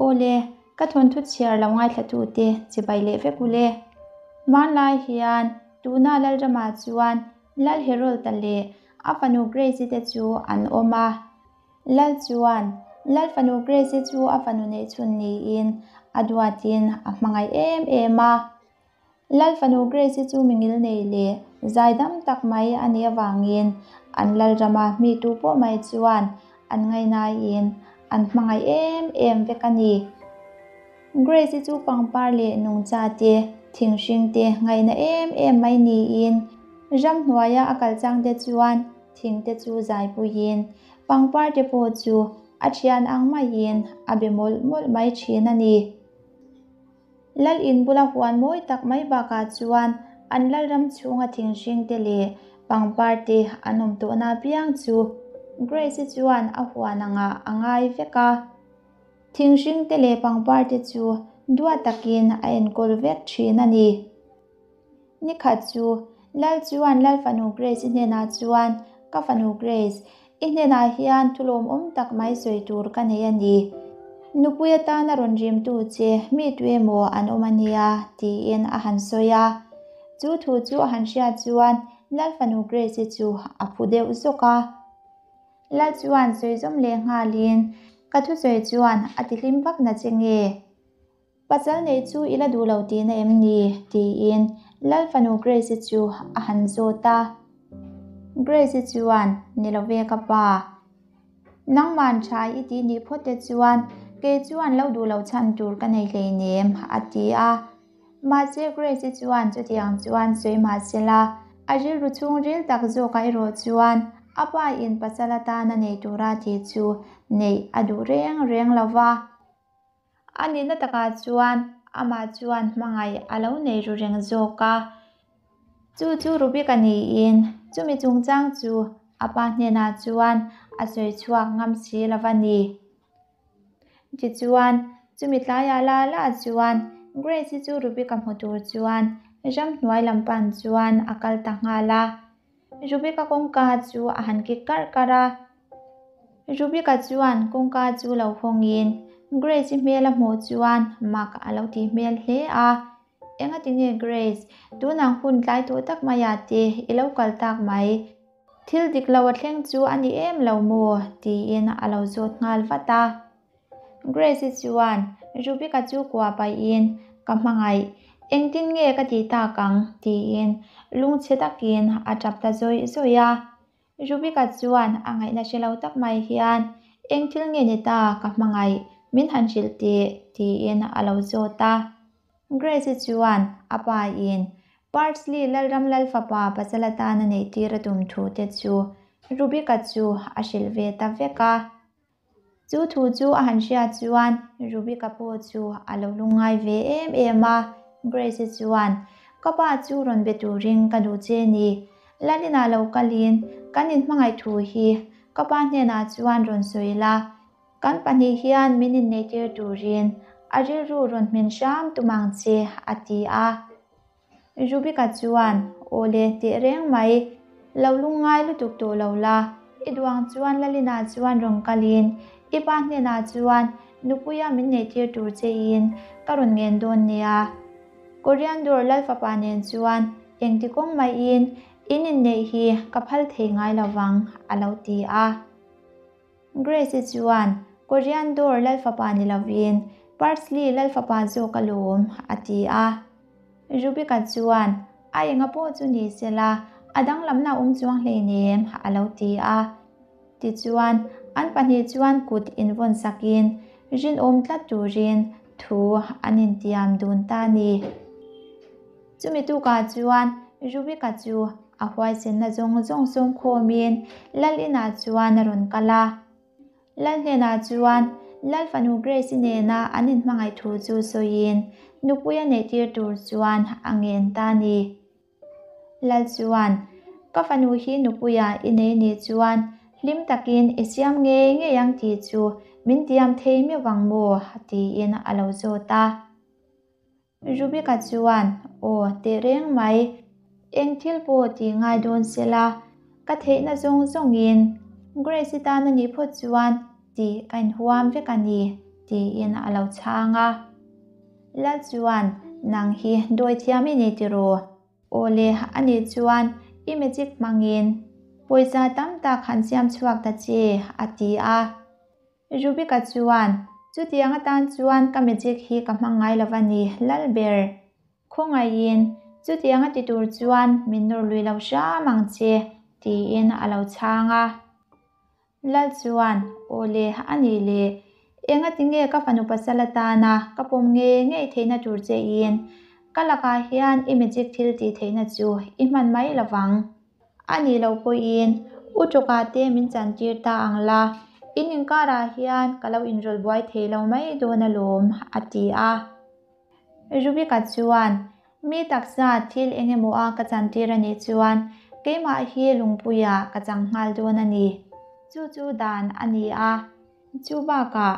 Awle, ka thawnthu chhiar lo ngaithlatute chibai leh vek ule. Hmanlai hian tuna Lalramah chuan Lal Herold-a leh a fanu Grace-i te chu an awm a. Lal chuan Lal fanu Grace-i chu a fanu neihchhun niin a duatin a hmangaih em em a. Lal fanu Grace-i chu mingil nei leh zaidam tak mai a nih avangin an Lalrama mi tu pawh mai chuan an ngainaiin an hmangaih em em vek a ni. Grace-i chu pangpar leh nungcha te, thinghring te ngaihna em em mai niin ramhnuaia a kal chang te chuan thing te chu zaipuiin pangpar te pawh chu a thian ang maiin a be mawlh mawlh mai thin a ni. Lal in bula huan mawi tak mai bakah chuan an lalram chhunga thinghring te leh pangpar te an awm tawhna apiang chu Grace-i chuan a huan angah a ngai vek a. Thinghring te leh pangpar te chu duat takin a enkawl vek thin a ni. Nikhat chu Lal chuan Lal fanu Grace-i hnenah chuan, Ka fanu Grace, i hnenah hian thu lawmawm tak mai sawi tur ka nei a ni. Nupui atana rawn rimtu che mi tu emaw an awm a nia, tiin a han sawi a. Chu thu chu a han hriat chuan Lal fanu Grace-i chu a phu deuh zawk a. Lal chuan sawi zawm leh nghalin, Ka thusawi chuan a tihlim vak na che nge? Pasal neih chu i la duh lo tihna em ni? tiin Lal fanu Grace-i chu a han zawt a. Grace-i chuan, Ni lo ve ka pa. Nangman tha i tih nih phawt te chuan kei chuan lo duh lo chhan tur ka nei hleinem, a ti a. Mahse Grace-i chuan chutiang chuan sawi mah sela, a rilru chhungril tak zawkah erawh chuan a pa in pasal atana nei tura tih chu neih a duh reng reng lo va. A nihna takah chuan amah chuan hmangaih a lo nei ru reng zawk a. Chu chu Rubik a niin chumi chungchang chu a pa hnenah chuan a sawi chhuak ngam si lo va ni. Tichuan, chumi tlaiah la la chuan Grace-i chu Rubik-a hmu tur chuan ramhnuai lam pan chuan a kal ta nghal a. Rubik-a kawngka chu a han kik karh karh a. Rubika chuan kawngka chu lo hawngin Grace-i hmel a hmuh chuan mak a lo tih hmel hle a. Engati nge Grace, tunang hun tlai tawh tak maiah te i lo kal tak mai? Thil dik lo a thleng chu a ni em lo maw? tiin a lo zawt nghal vat a. Grace-i chuan Rubika chu kua pahin, Ka hmangaih, engtin nge ka tih tak ang? tiin lungchhe takin a tap ta zawih zawih a. Rubika chuan a ngaihna hre lo tak mai hian, Eng thil nge ni ta ka hmangaih, min han hrilh teh, tiin a lo zawt a. Grace-i chuan a pa in Parsley Lalram Lalfapa pasal atana neih tir a tum thu te chu Rubika chu a hrilh ve ta vek a. Chu thu chu a han hriat chuan Rubika pawh chu a lo lungngai ve em em a. Grace-i chuan, Ka pa chu rawn be turin ka duh che ni. Lalina lo kalin kan inhmangaih thu hi ka pa hnenah chuan rawn sawi la. Kan pahnih hian min inneihtir turin a rilru rawn hmin hram tum ang che, a ti a. Rubika chuan, Aw le, teh reng mai, lo lungngai lutuk tawh lo la, i duang chuan Lalina chuan rawn kalin i pa hnenah chuan nupuia min neihtir tur chein ka rawn ngen dawn nia. Coriander Lalfapa nen chuan engti kawng maiin in inneih hi ka phal thei ngai lo vang, a lo ti a. Grace-i chuan, Coriander Lalfapa ni lovin Parsley Lalfapa zawk alawm, a ti a. Rubika chuan, A enga pawh chu ni sela, a danglamna awm chuang hleinem, a lo ti a. Tichuan, an pahnih chuan kut invawn sakin rinawm tlat turin thu an intiam dun ta a ni. Chumi tukah chuan Rubika chu a huaisenna zawng zawng sawm khawmin Lal inah chuan a rawn kal a. Lal hnenah chuan Lal fanu Grace-i nena an inhmangaih thu chu sawiin nupui a neihtir tur chuan a ngen ta a ni. Lal chuan, Ka fanu hi nupuia i nei nih chuan hlim takin i siam ngei ngei ang tih chu min tiam thei meuh vang maw? tiin a lo zawt a. Rubika chuan, Aw, teh reng mai. Eng thil pawh tih ngai dawn sela, ka theihna zawng zawngin Grace-i tan a nih phawt chuan tih ka inhuam vek a ni. tiin a lo chhang a. Lal chuan, Nang hi dawithiam i ni tiraw? Aw le, a nih chuan i magic hmangin pawisa tam tak han siam chhuak ta che, a ti a. Rubika chuan, Chutiang atan chuan ka magic hi ka hmang ngai lo a ni, Lalber. Khawngaihin, chutiang a ti tur chuan min nawr lui lo hram ang che, tiin a lo chhang a. Lal chuan, Aw le, a nih le, engati nge ka fanu pasal atana ka pawm ngei ngei theihna tur chein ka lakah hian i magic thil tih theihna chu i hman mai lo vang. A nih loh pawhin u tawkah te min chantir ta ang la, in inkarah hian ka lo inrawlh buai thei lo mai dawn alawm, a ti a. Rubika chuan, Mi taksa thil eng emaw a ka chantir a nih chuan keimah hi lungpuiah ka chang nghal dawn a ni. Chu chu dan a ni a. Chu bakah,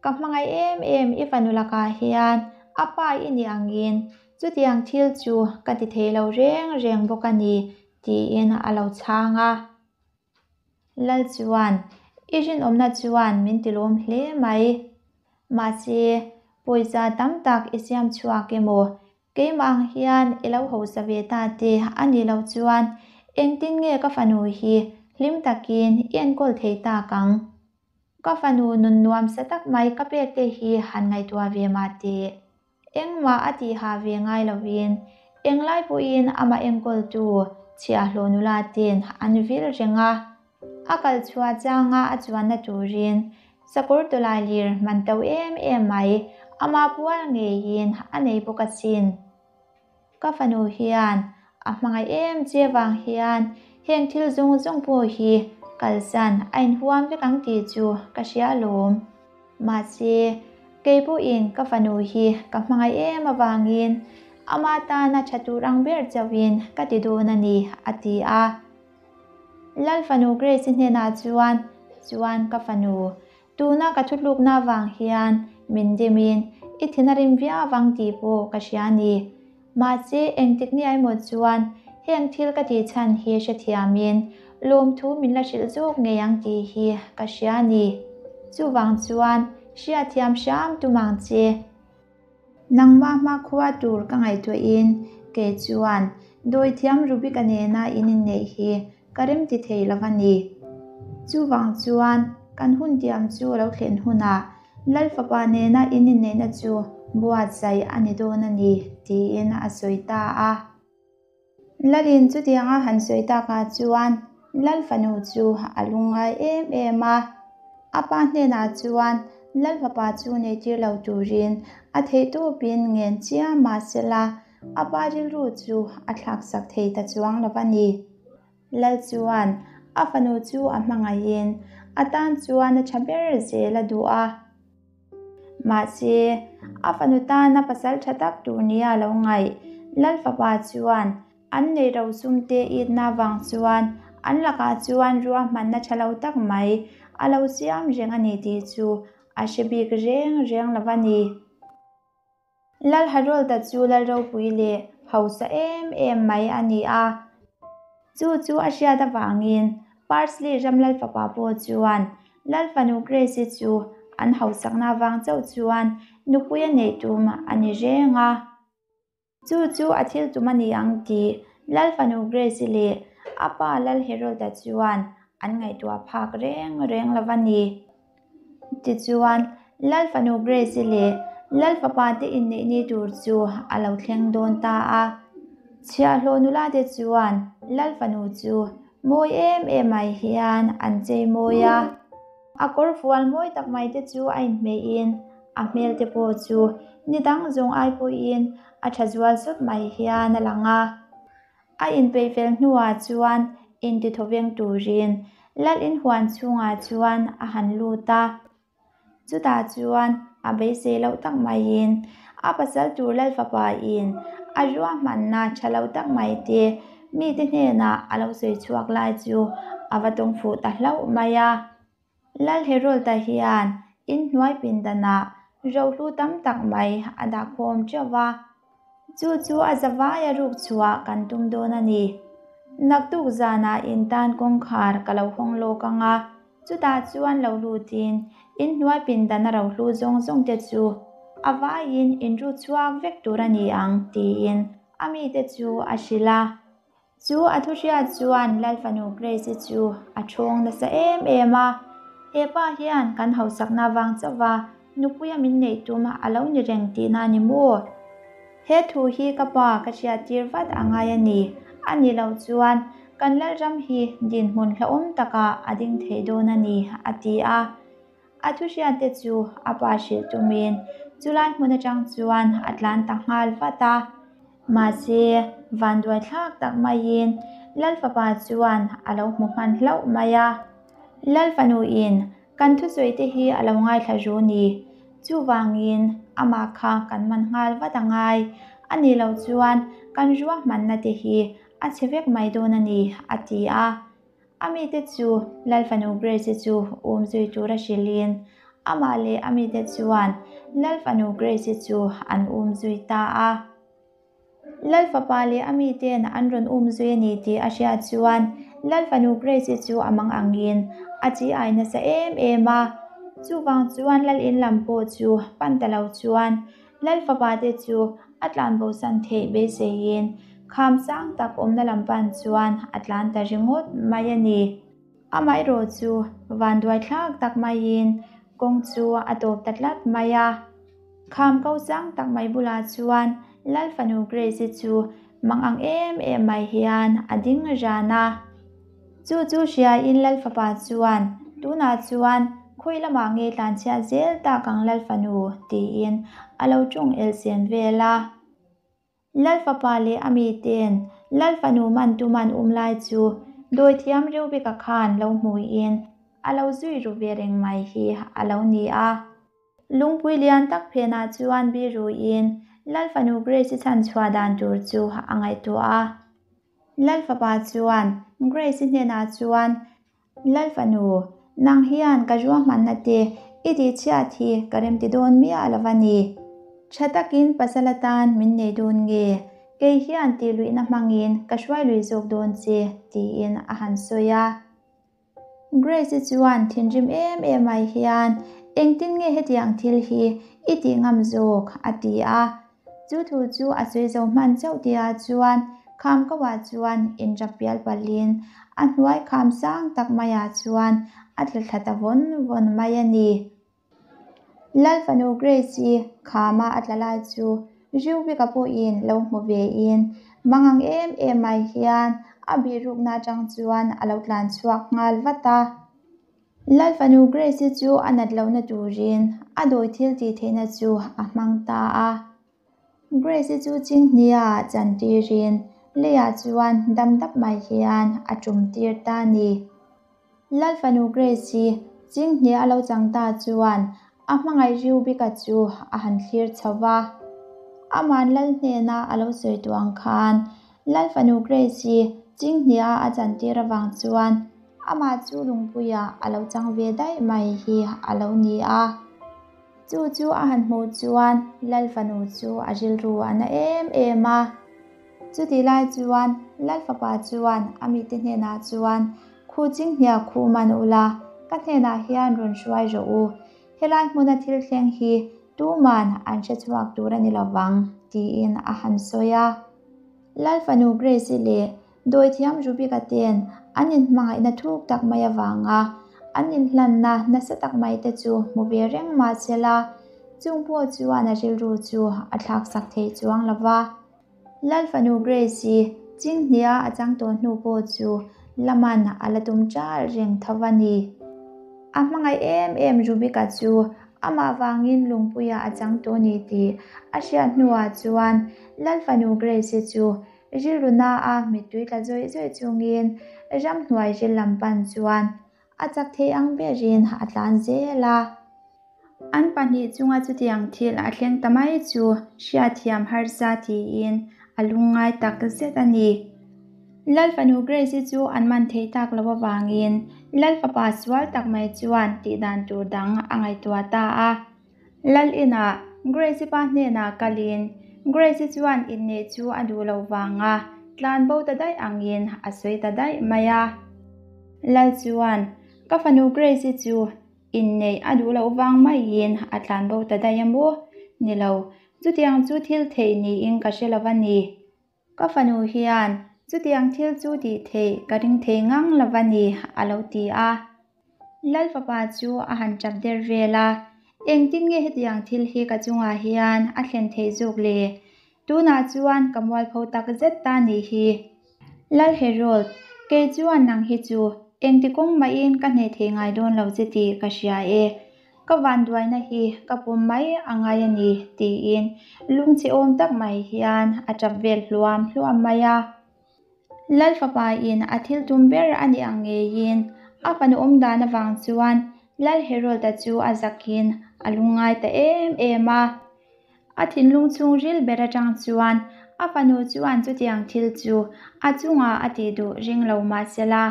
ka hmangaih em em i fanu lakah hian a pa i nih angin chutiang thil chu ka ti thei lo reng reng bawk a ni, tiin a lo chhang a. Lal chuan, I rinawmna chuan min tilawm hle mai. Mahse, pawisa tam tak i siam chhuak emaw? Keimah ang hian i lo hausa ve ta te a nih loh chuan engtin nge ka fanu hi hlim takin i enkawl thei tak ang? Ka fanu nun nuamsa tak mai ka pek te hi han ngaihtuah ve mah teh. Engmah a tihah ve ngai lovin, englai pawhin amah enkawltu chhiahhlawh nula ten an vil reng a. A kal chhuah changa a chuanna turin sakawr tawlai lir man to em em mai amah pual ngeiin a nei bawk asin. Ka fanu hian a hmangaih em che vang hian heng thil zawng zawng pawh hi kalsan a inhuam vek ang tih chu ka hria alawm. Mahse, kei pawhin ka fanu hi ka hmangaih em avangin ama tana tha tur ang ber chauhin ka ti dawn a ni, a ti a. Lal fanu Grace-i hnenah chuan, Chuan ka fanu, Tuna ka thutlukna avang hian min dimin i thin a rim viau ang tih pawh ka hria a ni. Mahse, engtik ni emaw chuan heng thil ka tih chhan hi hrethiamin lawmthu min la hrilh zawk ngei ang tih hi ka hria a ni. Chuvang chuan hriatthiam hram tum ang che. Nangmah hmakhua tur ka ngaihtuahin kei chuan dawithiam Rubika nena in inneih hi ka remti thei lo a ni. Chuvang chuan kan hun tiam chu lo thlen hunah Lal fapa nena in inneihna chu buatsaih a ni dawn a ni, tiin a sawi ta a. Lalin chutianga han sawi takah chuan Lal fanu chu a lungngai em em a. A pa hnenah chuan Lal fapa chu neitir lo turin a theihtawpin ngen chiam mah sela a pa rilru chu a thlaksak thei ta chuang lo a ni. Lal chuan a fanu chu a hmangaihin a tan chuan a tha ber zel a duh a. Mahse, a fanu tana pasal tha tak tur nia lo ngaih Lal fapa chuan an nei rosum te itna vang chuan an lakah chuan ruahmanna tha lo tak mai a lo siam reng a ni tih chu a hre bik reng reng lo a ni. Lal Harold-a chu Lal ropui leh hausa em em mai a ni a. Chu chu a hriat avangin Parsley ram Lal fapa pawh chuan Lal fanu Grace-i chu an hausakna avang chauh chuan nupui a neih tum a ni reng a. Chu chu a thil tum a ni ang tih Lal fanu Grace-i leh a pa Lal Harold-a chuan an ngaihtuah phak reng reng lo a ni. Tichuan, Lal fanu Grace-i leh Lal fapa te inneih ni tur chu a lo thleng dawn ta a. Chhiahhlawh nula te chuan Lal fanu chu mawi em em mai hian an chei mawi a. A kawr fual mawi tak mai te chu a inhmeihin a hmel te pawh chu ni dang zawng ai pawhin a tha zual sawt mai hian a lang a. A inpeih fel hnuah chuan intithawveng turin Lal inhuan chhungah chuan a han lut a. Chutah chuan a beisei loh tak maiin a pasal tur Lal fapa in a ruahmanna tha lo tak mai te mite hnenah a lo sawi chhuak lai chu a va tawng fuh ta hlauh mai a. Lal Herolta hian inhnuai pindanah rohlu tam tak mai a dah khawm teuh va, chu chu a zavaia ruk chhuah kan tum dawn a ni. Naktuk zanah in tan kawngkhar ka lo hawng lawk ang a. Chutah chuan lo lutin inhnuai pindan a rohlu zawng zawng te chu a vaiin in ru chhuak vek tur a ni ang tiin a mite chu a hrilh a. Chu a thu hriat chuan Lalfanu Grace-i chu a ṭhawng nasa em em a, He pa hian kan hausakna vang chauha nupuia min neih tum a lo ni reng tihna a ni maw? He thu hi ka pa ka hriattir vat a ngai a ni. A ni lo chuan kan Lalram hi dinhmun hlauhawm takah a ding thei dawn a ni, a ti a. A thu hriatte chu a pa hrilh tumin chulai hmun atang chuan a tlan ta nghal vat a. Mahse, vanduai thlak tak maiin Lalfapa chuan a lo hmu hman hlauh mai a. Lalfanuin kan thusawi te hi a lo ngaithla ru ni. Chuvangin amah kha kan man nghal vat a ngai. A nih loh chuan kan ruahmanna te hi a chhe vek mai dawn a ni, a ti a. A mite chu Lalfanu Grace-i chu um zui tura hrilhin amah leh a mite chuan Lalfanu Grace-i chu an um zui ta a. Lalfapa leh a mite'n an rawn um zui a ni tih a hriat chuan Lalfanu Grace-i chu a mang angin a chi ai nasa em em a. Chuvang chuan Lal in lam pawh chu pan ta lo chuan Lalfapa te chu a tlan bosan theih beiseiin kham sang tak awmna lam pan chuan a tlan ta ringawt mai a ni. Amaherawh chu vanduai thlak tak maiin kawng chu a tawp ta tlat mai a. Kham ko sang tak mai bulah chuan Lalfanu Grace-i chu mang ang em em mai hian a ding ran a. Chu chu hriain Lalfapa chuan, Tunah chuan khawi lamah nge tlanchhiat zel tak ang Lalfanu? tiin a lo ṭawng elsen vel a. Lalfapa leh a mite'n Lalfanu man tuman um lai chu dawithiam Rebecca khan lo hmuiin a lo zui ru ve reng mai hi a lo ni a. Lungpui lian tak phenah chuan biruin Lalfanu Grace-i chhanchhuah dan tur chu a ngaihtuah a. Lalfapa chuan Grace-i hnenah chuan, Lalfanu, nang hian ka ruahmanna te i tihchhiat hi ka remti dawn miah lo va ni. Tha takin pasal atan min nei dawn nge? Kei hian tihluihna hmangin ka hruai lui zawk dawn che, tiin a han sawi a. Grace-i chuan thinrim em em mai hian, Engtin nge hetiang thil hi i tih ngam zawk? a ti a. Chu thu chu a sawi zo hman chauh tihah chuan kham kauah chuan inrap pial palhin a hnuai kham sang tak maiah chuan a tla thla ta vawn vawn mai a ni. Lalfanu Grace-i khama a tla lai chu Rubik-a pawhin lo hmu vein mangang em em mai hian a bihrukna atang chuan a lo tlan chhuak nghal vat a. Lalfanu Grace-i chu a nat lohna turin a dawi thil tih theihna chu a hmang ta a. Grace-i chu chinghnia chantirin leiah chuan dam dap mai hian a tum tir ta a ni. Lalfanu Grace-i chinghnia a lo chang ta chuan a hmangaih Rebecca chu a han thlir chho va. Aman Lal hnena a lo sawi tawh ang khan Lalfanu Grace-i chinghnia a chantir avang chuan amah chu lungpuiah a lo chang ve daih mai hi a lo ni a. Chu chu a han hmuh chuan Lalfanu chu a rilru a na em em a. Chutih lai chuan Lalfapa chuan a mite hnenah chuan, Khu chinghnia khu man ula, ka hnenah hian rawn hruai rawh u. Helai hmuna thil thleng hi tuman an hre chhuak tur a ni lovang, tiin a han sawi a. Lalfanu Grace-i leh Dawithiam Rubik-a ten an inhmangaihna thuk tak mai avanga an inhlanna nasa tak mai te chu hmu ve reng mah se la, chung pawh chuan a rilru chu a thlaksak thei chuang lo va. Lalfanu Grace-i chinghnia a chang tawh hnu pawh chu Laman a la tum chal reng tho a ni. A hmangaih em em Rubik-a chu amah vangin lungpuia a chang tawh ni tih a hriat hnuah chuan Lalfanu Grace-i chu Rilru na-a mittui tla zawih zawih chungin ramhnuai ril lam pan chuan a chak thei ang berin a tlan zel a. An pahnih chunga chutiang thil a thleng ta mai chu hriatthiam harsa tiin a lungngai tak zet a ni. Lalfanu Grace-i chu an man thei tak lo avangin Lalfapa sual tak mai chuan tihdan tur dang a ngaihtuah ta a. Lal inah Grace-i pa hnenah kalin Grace-i chuan inneih chu a duh loh vanga tlan bo ta daih angin a sawi ta daih mai a. Lal chuan. Ka fanu Grace-i chu inneih a duh loh vang maiin a tlan bo ta daih a maw? Ni lo, chutiang chu thil theih niin ka hre lo va ni. Ka fanu hian chutiang thil chu tih theih ka ring thei ngang lo va ni, a lo ti a. Lal fapa chu a han tap der vel a, Engtin nge hetiang thil hi ka chungah hian a thlen theih zawk le? Tunah chuan ka mualpho tak zet ta nih hi. Lal Harold, kei chuan nang hi chu engti kawng mahin ka hneh thei ngai dawn lo che tih ka hria e. Ka vanduaina hi ka pawm mai a ngai a ni, tiin lungchhe awm tak mai hian a tap vel hluam hluam mai a. Lal fapa in a thil tum ber a nih ang ngeiin a fanu awm dan avang chuan Lal Harold-a chu a zakin a lungngai ta em em a. A thinlung chhungril ber atang chuan a fanu chuan chutiang thil chu a chungah a tih duh ring lo mah sela,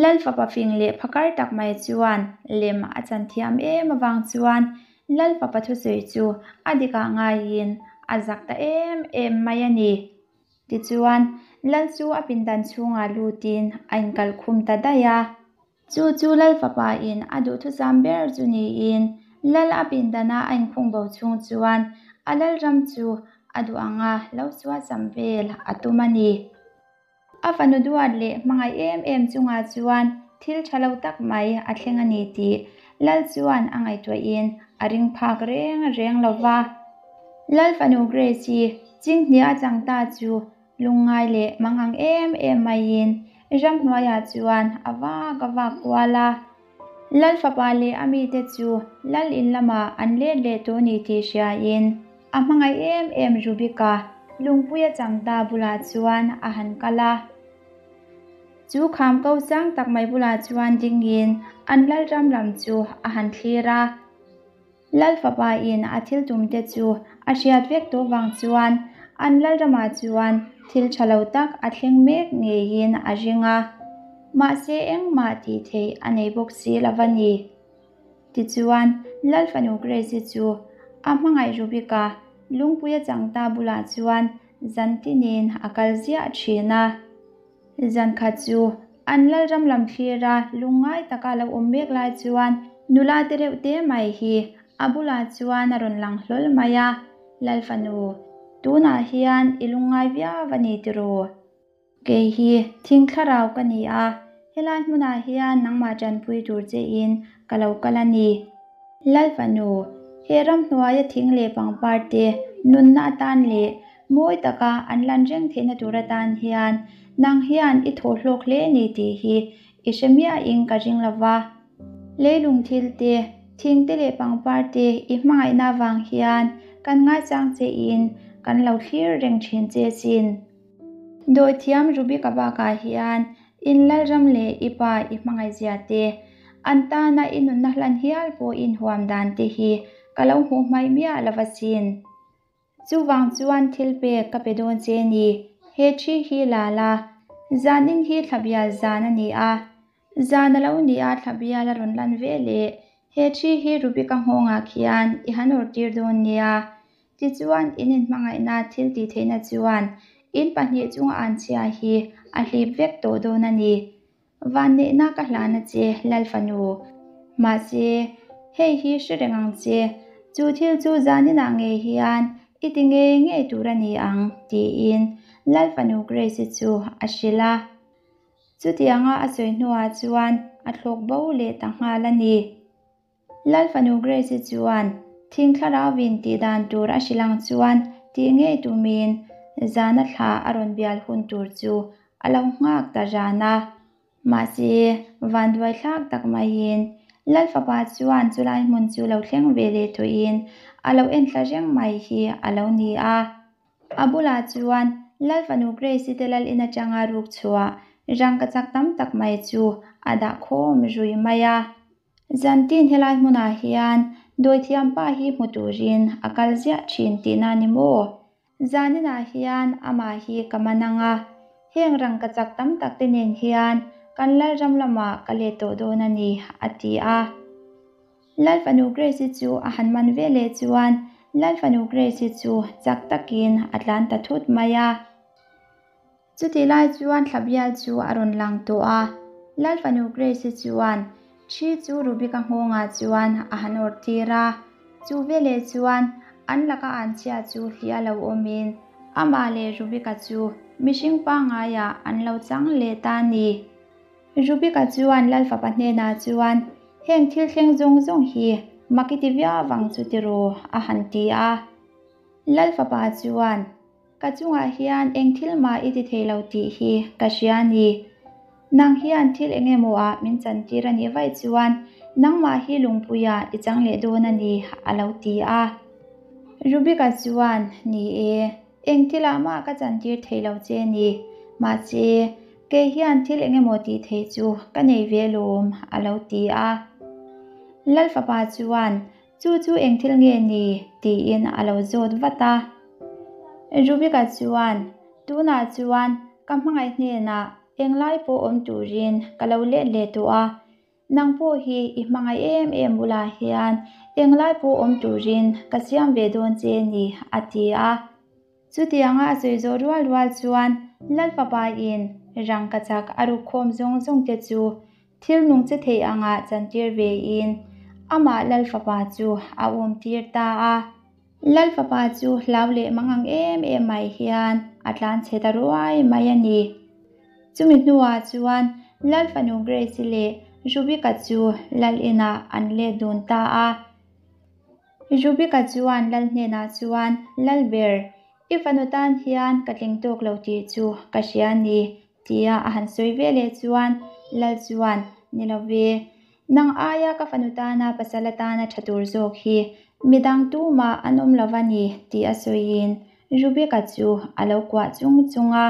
Lal fapa fing leh phakar tak mai chuan lem a chan thiam em avang chuan Lal fapa thusawi chu a dikah ngaiin a zak ta em em mai a ni. Tichuan, Lal chu a pindan chhungah lutin a inkalh khum ta daih a. Chu chu Lal fapa in a duhthusam ber chu niin Lal a pindana a inkhung bo chhung chuan a Lal ram chu a duh anga lo suasam vel a tum a ni. A fanu duat leh hmangaih em em chungah chuan thil tha lo tak mai a thleng a ni tih Lal chuan a ngaihtuahin a ring phak reng reng lo va. Lal fanu Grace-i chinghnia a chang ta chu Lungngai leh mangang em em maiin ramhnuaiah chuan a vak a vak kual a. Lal fapa leh a mite chu Lal in lamah an let leh tawh ni tih hriain a hmangaih em em Rubika lungpuia changta bulah chuan a han kal a. Chu kham ko sang tak mai bulah chuan dingin an Lal ram lam chu a han thlir a. Lal fapa in a thil tum te chu a hriat vek tawh vang chuan an lal ramah chuan thil tha lo tak a thleng mek ngeiin a ring a, mahse engmah tih theih a nei bawk si lo va ni. Tichuan Lal fanu Grace-i chu a hmangaih Rubika lungpuia changta bulah chuan zan tinin a kal ziah thin a. Zan khat chu an lalram lam thlira lungngai taka lo awm mek lai chuan nula te reuh te mai hi a bulah chuan a rawn lang hlawl mai a, Lal fanu, tunah hian i lungngai viau a ni tiraw? Kei hi thing thlarau ka ni a, helai hmunah hian nangmah tanpui tur chein ka lo kal a ni. Lal fanu, he ramhnuaia thing leh pangpar te nunna atan leh Mawi taka an lan reng theihna tur atan hian nang hian i thaw hlawk hle ni tih hi i hre miahin ka ring lo va. Leilung thil te, thing te leh pangpar te i hmangaihna avang hian kan ngaichang chein kan lo thlir reng thin che sin. Dawithiam Rubika bakah hian in lalram leh i pa i hmangaihzia te, an tana i nunna hlan hial pawh i inhuam dan te hi ka lo hmuh hmaih miah lo va sin. Chuvang chuan thil pek ka pe dawn che ni, he thi hi la la, zanin hi thlabial zan a ni a, zan a lo ni a thlabial a rawn lan ve leh, he thi hi Rubika nghawngah khian i han awrh tir dawn nia, tichuan in inhmangaihna thil tih theihna chuan in pahnih chunga an chhia hi a hlip vek tawh dawn a ni. Vanneihna ka hlan a che, Lal fanu. Mahse, hei hi hre reng ang che, chu thil chu zaninah ngei hian i ti ngei ngei tur a ni ang, tiin Lal fanu Grace-i chu a hrilh a. Chutianga a sawi hnuah chuan a thlawk bo leh ta nghal a ni. Lal fanu Grace-i chuan thing thlarauin tih dan tur a hrilh ang chuan tih ngei tumin zana thla a rawn bial hun tur chu a lo nghak ta ran a. Mahse, vanduai thlak tak maiin Lal fapa chuan chulai hmun chu lo thleng ve leh tawhin a lo enthla reng mai hi a lo ni a. A bulah chuan Lal fanu Grace-i te lal in atanga ruk chhuah rangkachak tam tak mai chu a dah khawm rui mai a. Zantin helai hmunah hian dawithiam pa hi hmu turin a kal ziah thin tihna ni maw? Zaninah hian amah hi ka man ang a, heng rangkachak tam tak te nen hian kan lalram lamah ka let tawh dawn a ni, a ti a. Lal fanu Grace-i chu a han man ve leh chuan Lal fanu Grace-i chu chak takin a tlan ta thut mai a. Chutih lai chuan Thlabial chu a rawn lang tawh a, Lal fanu Grace-i chuan Ṭhi chu Rubik-a nghawngah chuan a han awrh tir a, chu veleh chuan an laka an chhia chu hliah lo awmin amah leh Rubik-a chu mihring pangaiah an lo chang leh ta a ni. Rubik-a chuan Lalfapa hnenah chuan, Heng thil thleng zawng zawng hi mak i ti viau vang chu tiraw? a han ti a. Lalfapa chuan, Ka chungah hian eng thil mah i ti thei lo tih hi ka hria a ni. Nang hian thil eng emaw ah min chantir a nih vaih chuan nangmah hi lungpuiah i chang leh dawn a ni, a lo ti a. Rubika chuan, Ni e, eng thilah mah ka chantir thei lo che a ni. Mahse, kei hian thil eng emaw tih theih chu ka nei ve alawm, a lo ti a. Lalfapa chuan, Chu chu eng thil nge ni? tiin a lo zawt vat a. Rubika chuan, Tunah chuan ka hmangaih hnenah englai pawh awm turin ka lo let leh tawh a, nang pawh hi i hmangaih em em bulah hian englai pawh awm turin ka siam ve dawn che ni, a ti a. Chutianga a sawi zawh rual rual chuan Lal Fapa-in rangkachak a ruk khawm zawng zawng te chu thil nung che thei anga chantir vein amah Lal Fapa chu a um tir ta a. Lal Fapa chu hlau leh mangang em em mai hian a tlan chhe ta ruai mai a ni. Chumi hnuah chuan Lal Fanu Grace-i leh Rubika chu Lal inah an let dun ta a. Rubika chuan Lal hnenah chuan, Lalber, i fanu tan hian ka tling tawk lo tih chu ka hria a ni, tia a han sawi ve leh chuan Lal chuan, Ni lo ve, nang aia ka fanu tana pasal atana tha tur zawk hi midang tumah an awm lo va ni, tih a sawiin Rubika chu a lo kuah chung chung a.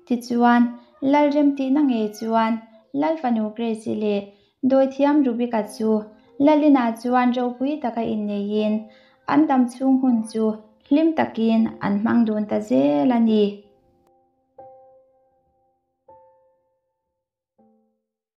Tichuan, Lal remtihna ngei chuan Lal fanu Grace-i leh Dawithiam Rubika chu Lalina chuan ropui taka inneiin an dam chhung hun chu hlim takin an hmang dun ta zel a ni.